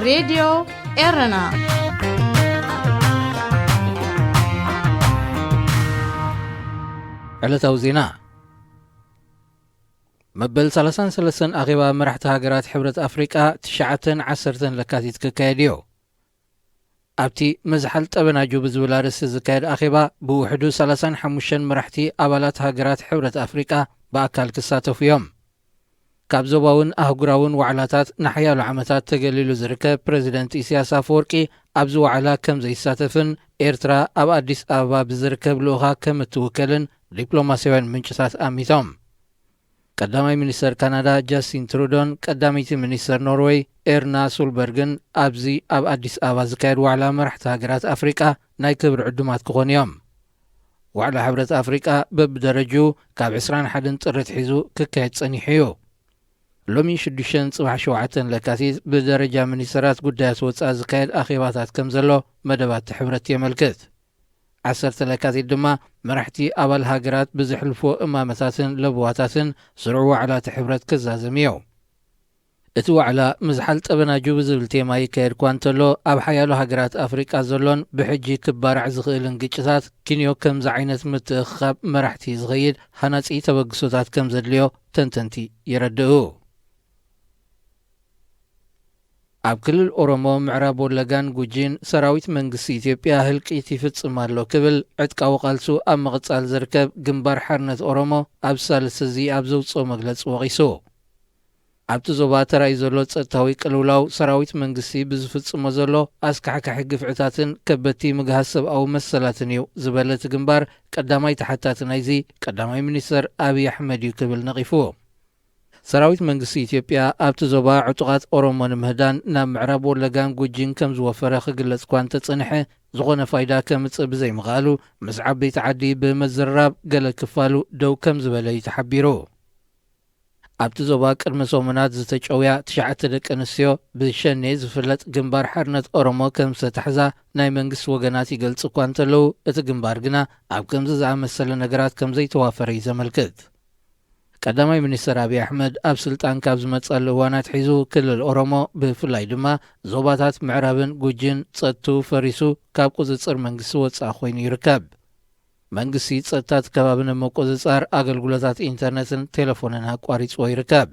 ሬድዮ ኤረና። ዕለታዊ ዜና። መበል ሰላሳን ሰለስተን ኣኼባ መራሕቲ ሃገራት ሕብረት ኣፍሪቃ ትሽዓተን ዓሰርተን ለካቲት ክካየድ እዩ። ኣብቲ መዝሓል ጠበናጁ ብዝብል ኣርእስቲ ዝካየድ ኣኼባ ብውሕዱ ሰላሳን ሓሙሽተን መራሕቲ ኣባላት ሃገራት ሕብረት ኣፍሪቃ ብኣካል ክሳተፉ እዮም። ካብ ዞባውን ኣህጉራውን ዋዕላታት ንሓያሎ ዓመታት ተገሊሉ ዝርከብ ፕረዚደንት ኢሳያስ ኣፈወርቂ ኣብዚ ዋዕላ ከም ዘይሳተፍን ኤርትራ ኣብ ኣዲስ ኣበባ ብዝርከብ ልኡኻ ከም እትውከልን ዲፕሎማስያውያን ምንጭታት ኣሚቶም። ቀዳማይ ሚኒስተር ካናዳ ጃስቲን ትሩዶን ቀዳመይቲ ሚኒስተር ኖርወይ ኤርና ሱልበርግን ኣብዚ ኣብ ኣዲስ ኣበባ ዝካየድ ዋዕላ መራሕቲ ሃገራት ኣፍሪቃ ናይ ክብሪ ዕዱማት ክኾኑ እዮም። ዋዕላ ሕብረት ኣፍሪቃ በብደረጅኡ ካብ ዕስራን ሓደን ጥሪ ኣትሒዙ ክካየድ ጸኒሑ እዩ። ሎሚ ሽዱሽተን ጽባሕ ሸውዓተን ለካቲት ብደረጃ ሚኒስተራት ጉዳያት ወጻኢ ዝካየድ ኣኼባታት ከም ዘሎ መደባት እቲ ሕብረት የመልክት። ዓሰርተ ለካቲት ድማ መራሕቲ ኣባል ሃገራት ብዘሕልፍዎ እማመታትን ለበዋታትን ስሩዕ ዋዕላ እቲ ሕብረት ክዛዘም እዩ። እቲ ዋዕላ ምዝሓል ጠበናጁ ብዝብል ቴማ ይካየድ እኳ እንተሎ፣ ኣብ ሓያሎ ሃገራት ኣፍሪቃ ዘሎን ብሕጂ ክባራዕ ዝኽእልን ግጭታት ኪንዮ ከምዚ ዓይነት ምትእኽኻብ መራሕቲ ዝኸይድ ሃናጺ ተበግሶታት ከም ዘድልዮ ተንተንቲ የረድኡ። ኣብ ክልል ኦሮሞ ምዕራብ ወለጋን ጉጂን ሰራዊት መንግስቲ ኢትዮጵያ ህልቂት ይፍጽም ኣሎ ክብል ዕጥቃዊ ቃልሱ ኣብ ምቕጻል ዝርከብ ግንባር ሓርነት ኦሮሞ ኣብ ሳልስቲ እዚ ኣብ ዘውጽኦ መግለጺ ወቒሱ። ኣብቲ ዞባ ተራእዩ ዘሎ ጸጥታዊ ቅልውላው ሰራዊት መንግስቲ ብዝፍጽሞ ዘሎ ኣስካሕካሒ ግፍዕታትን ከበድቲ ምግሃስ ሰብኣዊ መሰላትን እዩ ዝበለ እቲ ግንባር፣ ቀዳማይ ተሓታቲ ናይዚ ቀዳማይ ሚኒስተር ኣብይ ኣሕመድ እዩ ክብል ነቒፉ። ሰራዊት መንግስቲ ኢትዮጵያ ኣብቲ ዞባ ዕጡቓት ኦሮሞ ንምህዳን ናብ ምዕራብ ወለጋን ጉጂን ከም ዝወፈረ ክግለጽ እኳ እንተጸንሐ፣ ዝኾነ ፋይዳ ከምጽእ ብዘይምኽኣሉ፣ ምስ ዓበይቲ ዓዲ ብምዝርራብ ገለ ክፋሉ ደው ከም ዝበለ እዩ ተሓቢሩ። ኣብቲ ዞባ ቅድሚ ሰሙናት ዝተጨውያ ትሽዓተ ደቂ ኣንስትዮ ብሸኔ ዝፍለጥ ግንባር ሓርነት ኦሮሞ ከም ዝተታሕዛ ናይ መንግስቲ ወገናት ይገልጹ እኳ እንተለዉ፣ እቲ ግንባር ግና ኣብ ከምዚ ዝኣመሰለ ነገራት ከም ዘይተዋፈረ እዩ ዘመልክት። ቀዳማይ ሚኒስተር ኣብይ ኣሕመድ ኣብ ስልጣን ካብ ዝመጸሉ እዋን ኣትሒዙ ክልል ኦሮሞ ብፍላይ ድማ ዞባታት ምዕራብን ጉጂን ጸጥትኡ ፈሪሱ ካብ ቁጽጽር መንግስቲ ወጻኢ ኮይኑ ይርከብ። መንግስቲ ጸጥታ እቲ ከባቢ ንምቁጽጻር ኣገልግሎታት ኢንተርነትን ቴሌፎንን ኣቋሪጽዎ ይርከብ።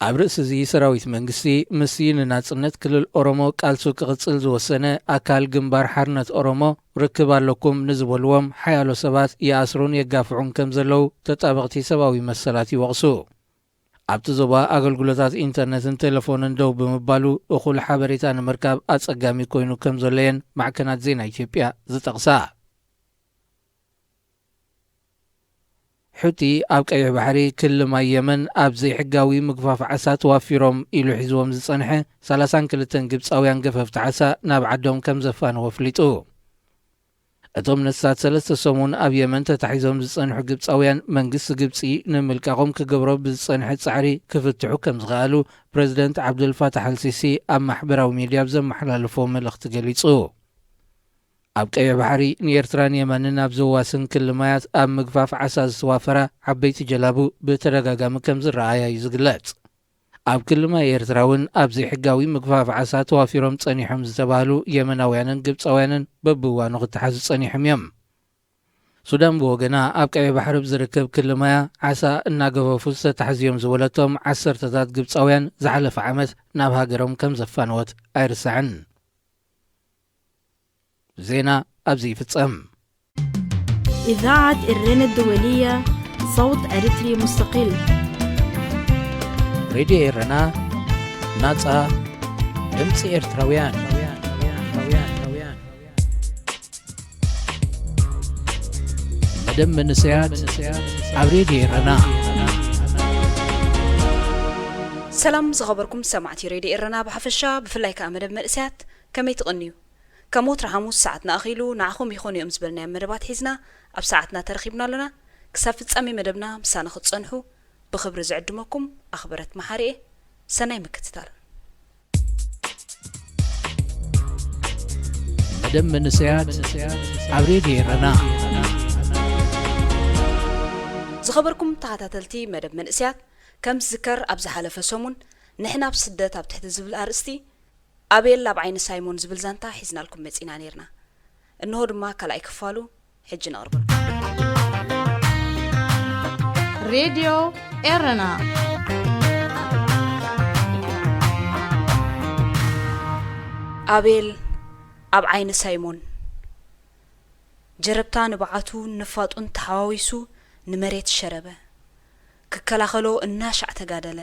ኣብ ርእሲ እዚ ሰራዊት መንግስቲ ምስቲ ንናጽነት ክልል ኦሮሞ ቃልሱ ክቕጽል ዝወሰነ ኣካል ግንባር ሓርነት ኦሮሞ ርክብ ኣለኩም ንዝበልዎም ሓያሎ ሰባት ይኣስሩን የጋፍዑን ከም ዘለዉ ተጣበቕቲ ሰብኣዊ መሰላት ይወቕሱ። ኣብቲ ዞባ ኣገልግሎታት ኢንተርነትን ቴሌፎንን ደው ብምባሉ እኹል ሓበሬታ ንምርካብ ኣጸጋሚ ኮይኑ ከም ዘሎ እየን ማዕከናት ዜና ኢትዮጵያ ዝጠቕሳ። ሑቲ ኣብ ቀይሕ ባሕሪ ክሊ ማይ የመን ኣብ ዘይሕጋዊ ምግፋፍ ዓሳ ተዋፊሮም ኢሉ ሒዝዎም ዝጸንሐ ሰላሳን ክልተን ግብጻውያን ገፈፍቲ ዓሳ ናብ ዓዶም ከም ዘፋነዎ ኣፍሊጡ። እቶም ነስታት ሰለስተ ሰሙን ኣብ የመን ተታሒዞም ዝጸንሑ ግብጻውያን፣ መንግስቲ ግብጺ ንምልቃቖም ክገብሮ ብዝጸንሐ ጻዕሪ ክፍትሑ ከም ዝኸኣሉ ፕረዚደንት ዓብደልፋታሕ ኣልሲሲ ኣብ ማሕበራዊ ሚድያ ኣብ ዘመሓላለፎ መልእኽቲ ገሊጹ። ኣብ ቀይሕ ባሕሪ ንኤርትራን የመንን ኣብ ዘዋስን ክሊ ማያት ኣብ ምግፋፍ ዓሳ ዝተዋፈራ ዓበይቲ ጀላቡ ብተደጋጋሚ ከም ዝረኣያ እዩ ዝግለጽ። ኣብ ክሊ ማይ ኤርትራ እውን ኣብ ዘይሕጋዊ ምግፋፍ ዓሳ ተዋፊሮም ጸኒሖም ዝተባህሉ የመናውያንን ግብጻውያንን በብእዋኑ ክተሓዙ ጸኒሖም እዮም። ሱዳን ብወገና ኣብ ቀይሕ ባሕሪ ብዝርከብ ክሊ ማያ ዓሳ እናገፈፉ ዝተታሕዙ እዮም ዝበለቶም ዓሰርተታት ግብጻውያን ዝሓለፈ ዓመት ናብ ሃገሮም ከም ዘፋነወት ኣይርሳዕን። ዜና ኣብዚ ይፍጸም። إذاعة إرينا الدولية، صوت أريتري مستقل. ሬድዮ ኤረና፣ ናጻ ድምጺ ኤርትራውያን። መደብ መንእሰያት ኣብ ሬድዮ ኤረና። ሰላም ዝኸበርኩም ሰማዕቲ ሬድዮ ኤረና ብሓፈሻ፣ ብፍላይ ከኣ መደብ መንእሰያት ከመይ ትቕንዩ? ከም ወትሩ ሓሙስ ሰዓትና ኣኺሉ ንዓኹም ይኾኑ እዮም ዝበልናዮም መደባት ሒዝና ኣብ ሰዓትና ተረኺብና ኣለና። ክሳብ ፍጻሜ መደብና ምሳና ክትጸንሑ ብኽብሪ ዝዕድመኩም ኣኽበረት መሓሪ እየ። ሰናይ ምክትታል። መደብ መንእሰያት ኣብ ሬድዮ ኤረና። ዝኸበርኩም ተኸታተልቲ መደብ መንእሰያት፣ ከም ዝዝከር ኣብ ዝሓለፈ ሰሙን ንሕና ኣብ ስደት ኣብ ትሕቲ ዝብል ኣርእስቲ ኣቤል ኣብ ዓይኒ ሳይሞን ዝብል ዛንታ ሒዝናልኩም መጺና ኔርና። እንሆ ድማ ካልኣይ ክፋሉ ሕጂ ነቕርበልኩም። ሬድዮ ኤረና። ኣቤል ኣብ ዓይኒ ሳይሞን። ጀረብታ ንብዓቱን ንፋጡን ተሓዋዊሱ ንመሬት ሸረበ። ክከላኸሎ እናሻዕ ተጋደለ።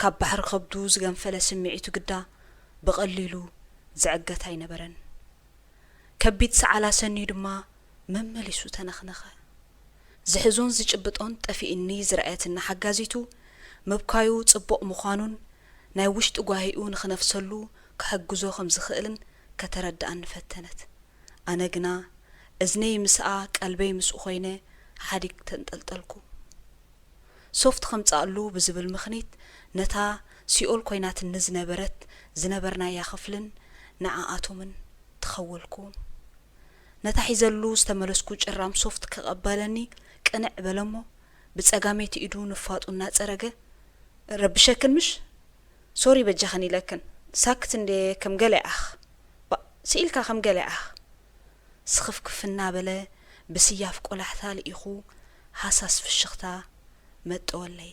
ካብ ባሕሪ ከብዱ ዝገንፈለ ስምዒቱ ግዳ ብቐሊሉ ዝዕገት ኣይነበረን። ከቢድ ሰዓል ኣሰንዩ ድማ መመሊሱ ተነኽነኸ። ዝሕዞን ዝጭብጦን ጠፊእኒ ዝረኣየትና ሓጋዚቱ፣ ምብካዩ ጽቡቕ ምዃኑን ናይ ውሽጢ ጓሂኡ ንኽነፍሰሉ ክሕግዞ ከም ዝኽእልን ከተረድኣኒ ፈተነት። ኣነ ግና እዝነይ ምስኣ ቀልበይ ምስኡ ኮይነ ሓዲግ ተንጠልጠልኩ። ሶፍት ከምጽኣሉ ብዝብል ምኽኒት ነታ ሲኦል ኮይናትኒ ዝነበረት ዝነበርናያ ክፍልን ንዓኣቶምን ተኸወልኩ። ነታ ሒዘሉ ዝተመለስኩ ጭራም ሶፍት ክቐበለኒ ቅንዕ በለ'ሞ ብጸጋመይቲ ኢዱ ንፋጡ እናጸረገ፣ ረብሸክን ምሽ? ሶሪ በጃኽን ኢለክን። ሳክት እንዴ ከም ገለ ኣኽ። ባ-፣ ስኢልካ ከም ገለ ኣኽ። ስኽፍክፍ እናበለ ብስያፍ ቆላሕታ ልኢኹ ሃሳስ ፍሽኽታ መጠወለይ።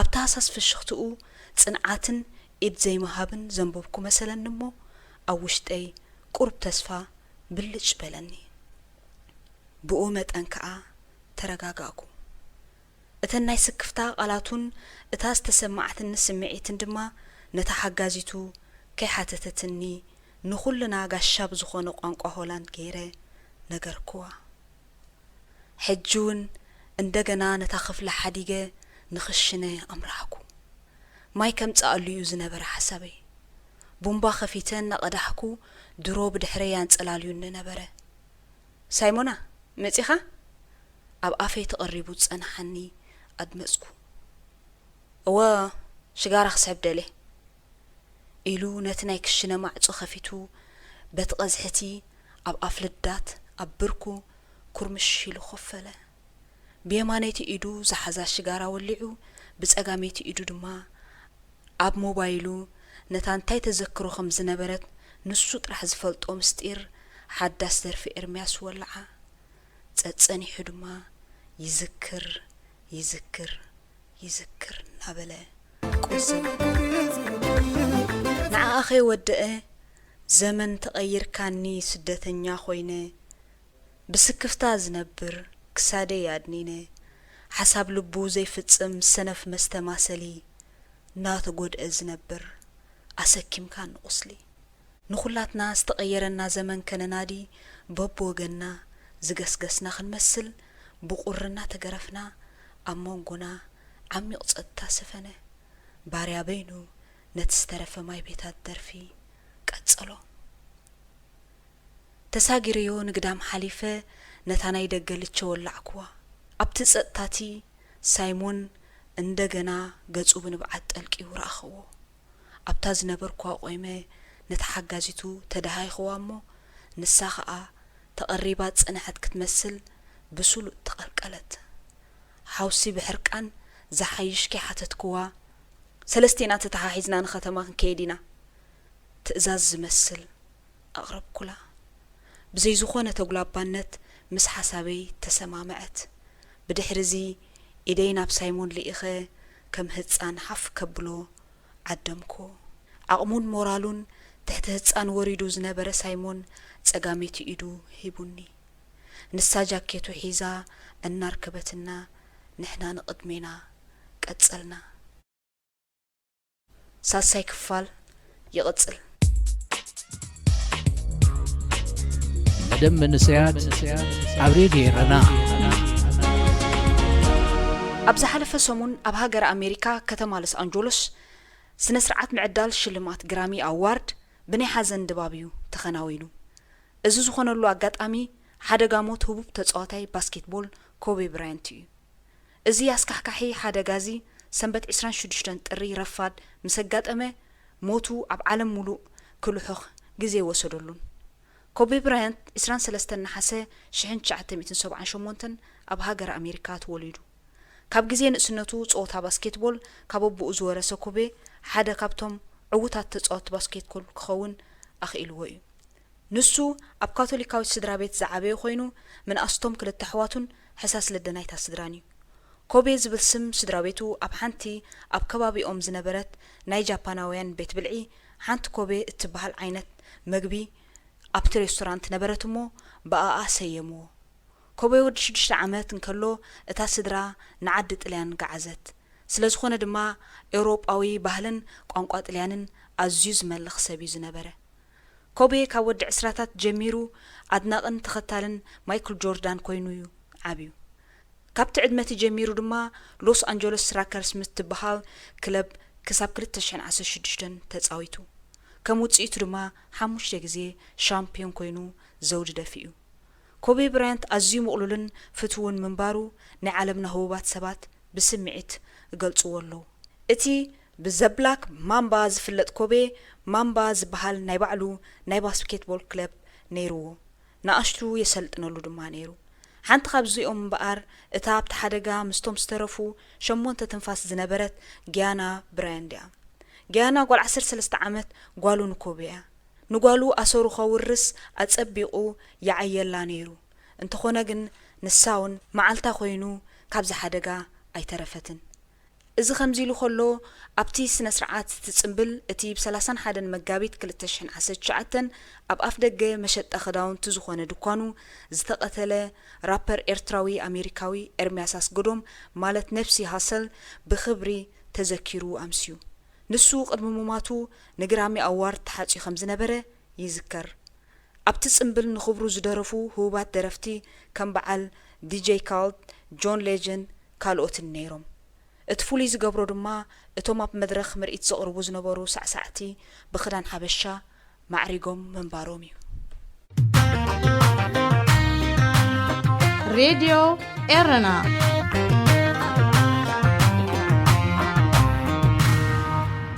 ኣብታ ሃሳስ ፍሽኽትኡ ጽንዓትን ኢድ ዘይምሃብን ዘንበብኩ መሰለኒ እሞ ኣብ ውሽጠይ ቁሩብ ተስፋ ብልጭ በለኒ። ብኡ መጠን ከኣ ተረጋጋእኩ። እተን ናይ ስክፍታ ቃላቱን እታ ዝተሰማዓትኒ ስምዒትን ድማ ነታ ሓጋዚቱ ከይሓተተትኒ ንኹልና ጋሻ ብዝኾነ ቋንቋ ሆላንድ ገይረ ነገርክዋ። ሕጂ እውን እንደገና ነታ ክፍሊ ሓዲገ ንኽሽነ ኣምራሕኩ። ማይ ከምጽኣሉ እዩ ዝነበረ ሓሳበይ። ቡምባ ከፊተ እናቐዳሕኩ ድሮ ብድሕረይ ኣንጸላልዩኒ ነበረ። ሳይሞና፣ መጺኻ? ኣብ ኣፈይ ተቐሪቡ ዝጸንሓኒ ኣድመጽኩ። እወ፣ ሽጋራ ክስሕብ ደልየ። ኢሉ ነቲ ናይ ክሽነ ማዕጾ ከፊቱ፣ በቲ ቀዝሕቲ ኣብ ኣፍ ልዳት ኣብ ብርኩ ኩርምሽ ኢሉ ኮፍ በለ። ብየማነይቲ ኢዱ ዝሓዛ ሽጋራ ወሊዑ፣ ብጸጋመይቲ ኢዱ ድማ ኣብ ሞባይሉ ነታ እንታይ ተዘክሮ ከም ዝነበረት ንሱ ጥራሕ ዝፈልጦ ምስጢር ሓዳስ ደርፊ ኤርምያስ ወልዓ። ጸጸኒሑ ድማ ይዝክር፣ ይዝክር፣ ይዝክር እናበለ ቆዘመ። ንዓኣ ከይወደአ ዘመን ተቐይርካኒ ስደተኛ ኮይነ፣ ብስክፍታ ዝነብር ክሳደይ ኣድኒነ፣ ሓሳብ ልቡ ዘይፍጽም ሰነፍ መስተማሰሊ፣ እናተጎድአ ዝነብር ኣሰኪምካኒ ቁስሊ። ንኹላትና ዝተቐየረና ዘመን ከነናዲ በብወገንና ዝገስገስና ክንመስል፣ ብቑሪ እናተገረፍና ኣብ መንጎና ዓሚቕ ጸጥታ ሰፈነ። ባርያ በይኑ ነቲ ዝተረፈ ማይ ቤታት ደርፊ ቀጸሎ። ተሳጊረዮ ንግዳም ሓሊፈ ነታ ናይ ደገ ልቸ ወላዕክዋ። ኣብቲ ጸጥታቲ ሳይሞን እንደገና ገጹ ብንብዓት ጠልቂዩ ረኣኽዎ። ኣብታ ዝነበርኩዋ ቆይመ ነታ ሓጋዚቱ ተደሃይኽዋ እሞ፣ ንሳ ኸኣ ተቐሪባ ዝጸንሐት ክትመስል ብስሉጥ ተቐልቀለት። ሓውሲ ብሕርቃን ዝሓይሽ ከይሓተትክዋ፣ ሰለስቴና ተተሓሒዝና ንኸተማ ክንከይድ ኢና፣ ትእዛዝ ዝመስል ኣቕረብኩላ። ብዘይ ዝኾነ ተጉላባነት ምስ ሓሳበይ ተሰማምዐት። ብድሕርዚ ኢደይ ናብ ሳይሞን ልኢኸ ከም ህጻን ሓፍ ከብሎ ዓደምኩ። ዓቕሙን ሞራሉን ትሕቲ ህጻን ወሪዱ ዝነበረ ሳይሞን ጸጋመይቲ ኢዱ ሂቡኒ። ንሳ ጃኬቱ ሒዛ እናርከበትና ንሕና ንቕድሜና ቀጸልና። ሳልሳይ ክፋል ይቕጽል። መደብ መንእሰያት ኣብ ሬድዮ ኤረና። ኣብ ዝሓለፈ ሰሙን ኣብ ሃገረ ኣሜሪካ ከተማ ሎስ ኣንጀሎስ ስነ ስርዓት ምዕዳል ሽልማት ግራሚ ኣዋርድ ብናይ ሓዘን ድባብ እዩ ተኸናዊኑ። እዚ ዝኾነሉ ኣጋጣሚ ሓደጋ ሞት ህቡብ ተጻዋታይ ባስኬትቦል ኮቤ ብራያንት እዩ። እዚ ኣስካሕካሒ ሓደጋ እዚ ሰንበት ዕስራን ሽዱሽተን ጥሪ ረፋድ ምስ ኣጋጠመ፣ ሞቱ ኣብ ዓለም ሙሉእ ክልሑኽ ግዜ ወሰደሉን። ኮቤ ብራያንት ዕስራን ሰለስተን ነሓሰ ሽሕን ትሽዓተ ሚእትን ሰብዓን ሸሞንተን ኣብ ሃገረ ኣሜሪካ ተወሊዱ። ካብ ግዜ ንእስነቱ ጸወታ ባስኬትቦል ካብ ኣቦኡ ዝወረሰ ኮቤ ሓደ ካብቶም ዕዉታት ተጻወቲ ባስኬትቦል ክኸውን ኣኽኢልዎ እዩ። ንሱ ኣብ ካቶሊካዊት ስድራ ቤት ዝዓበየ ኮይኑ፣ ምንኣስቶም ክልተ ኣሕዋቱን ሕሳስ ልደ ናይታ ስድራን እዩ። ኮቤ ዝብል ስም ስድራ ቤቱ ኣብ ሓንቲ ኣብ ከባቢኦም ዝነበረት ናይ ጃፓናውያን ቤት ብልዒ፣ ሓንቲ ኮቤ እትበሃል ዓይነት መግቢ ኣብቲ ሬስቶራንት ነበረት እሞ፣ ብኣኣ ሰየምዎ። ኮቤ ወዲ ሽዱሽተ ዓመት እንከሎ፣ እታ ስድራ ንዓዲ ጥልያን ገዓዘት። ስለ ዝኾነ ድማ፣ ኤውሮጳዊ ባህልን ቋንቋ ጥልያንን ኣዝዩ ዝመልኽ ሰብ እዩ ዝነበረ። ኮቤ ካብ ወዲ ዕስራታት ጀሚሩ ኣድናቕን ተኸታልን ማይክል ጆርዳን ኮይኑ እዩ ዓብዩ። ካብቲ ዕድመ እቲ ጀሚሩ ድማ፣ ሎስ ኣንጀለስ ራከርስ ምስ ትበሃል ክለብ ክሳብ ክልተ ሽሕን ዓሰርተ ሽዱሽተን ተጻዊቱ። ከም ውጽኢቱ ድማ፣ ሓሙሽተ ግዜ ሻምፒዮን ኮይኑ ዘውዲ ደፊኡ። ኮቤ ብራያንት ኣዝዩ ምቕሉልን ፍትውን ምንባሩ፣ ናይ ዓለምና ህቡባት ሰባት ብስምዒት ይገልጽዎ ኣለዉ። እቲ ብዘ ብላክ ማምባ ዝፍለጥ ኮቤ፣ ማምባ ዝበሃል ናይ ባዕሉ ናይ ባስኬትቦል ክለብ ነይርዎ። ንኣሽቱ የሰልጥነሉ ድማ ነይሩ። ሓንቲ ካብዚኦም እምበኣር፣ እታ ኣብቲ ሓደጋ ምስቶም ዝተረፉ ሸሞንተ ትንፋስ ዝነበረት ጊያና ብራያንድ እያ። ጊያና ጓል ዓሰርተ ሰለስተ ዓመት ጓሉ ንኮቤ እያ። ንጓሉ ኣሰሩ ከውርስ ኣጸቢቑ ይዓየላ ነይሩ። እንተኾነ ግን፣ ንሳ እውን መዓልታ ኮይኑ ካብዚ ሓደጋ ኣይተረፈትን። እዚ ከምዚ ኢሉ ከሎ፣ ኣብቲ ስነ ስርዓት እቲ ጽምብል፣ እቲ ብ ሰላሳን ሓደን መጋቢት ክልተ ሽሕን ዓሰርተ ትሽዓተን ኣብ ኣፍ ደገ መሸጣ ክዳውንቲ ዝኾነ ድኳኑ ዝተቐተለ ራፐር ኤርትራዊ ኣሜሪካዊ ኤርሚያስ ኣስገዶም፣ ማለት ነፕሲ ሃሰል፣ ብኽብሪ ተዘኪሩ ኣምስዩ። ንሱ ቅድሚ ምሟቱ ንግራሚ ኣዋርድ ተሓጽዩ ከም ዝነበረ ይዝከር። ኣብቲ ጽምብል ንኽብሩ ዝደረፉ ህቡባት ደረፍቲ ከም በዓል ዲጄ ካልድ፣ ጆን ሌጀንድ፣ ካልኦትን ነይሮም። እቲ ፍሉይ ዝገብሮ ድማ፣ እቶም ኣብ መድረኽ ምርኢት ዘቕርቡ ዝነበሩ ሳዕሳዕቲ ብኽዳን ሓበሻ ማዕሪጎም ምንባሮም እዩ። ሬድዮ ኤረና።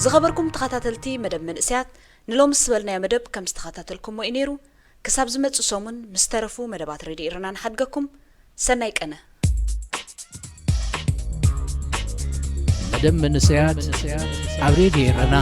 ዝኸበርኩም ተኸታተልቲ መደብ መንእሰያት፣ ንሎሚ ዝበልናዮ መደብ ከም ዝተኸታተልኩሞ እዩ ነይሩ። ክሳብ ዝመጽእ ሰሙን ምስ ተረፉ መደባት ሬድዮ ኤረና ንሓድገኩም። ሰናይ ቀነ። መደብ መንእሰያት ኣብ ሬድዮ ኤረና።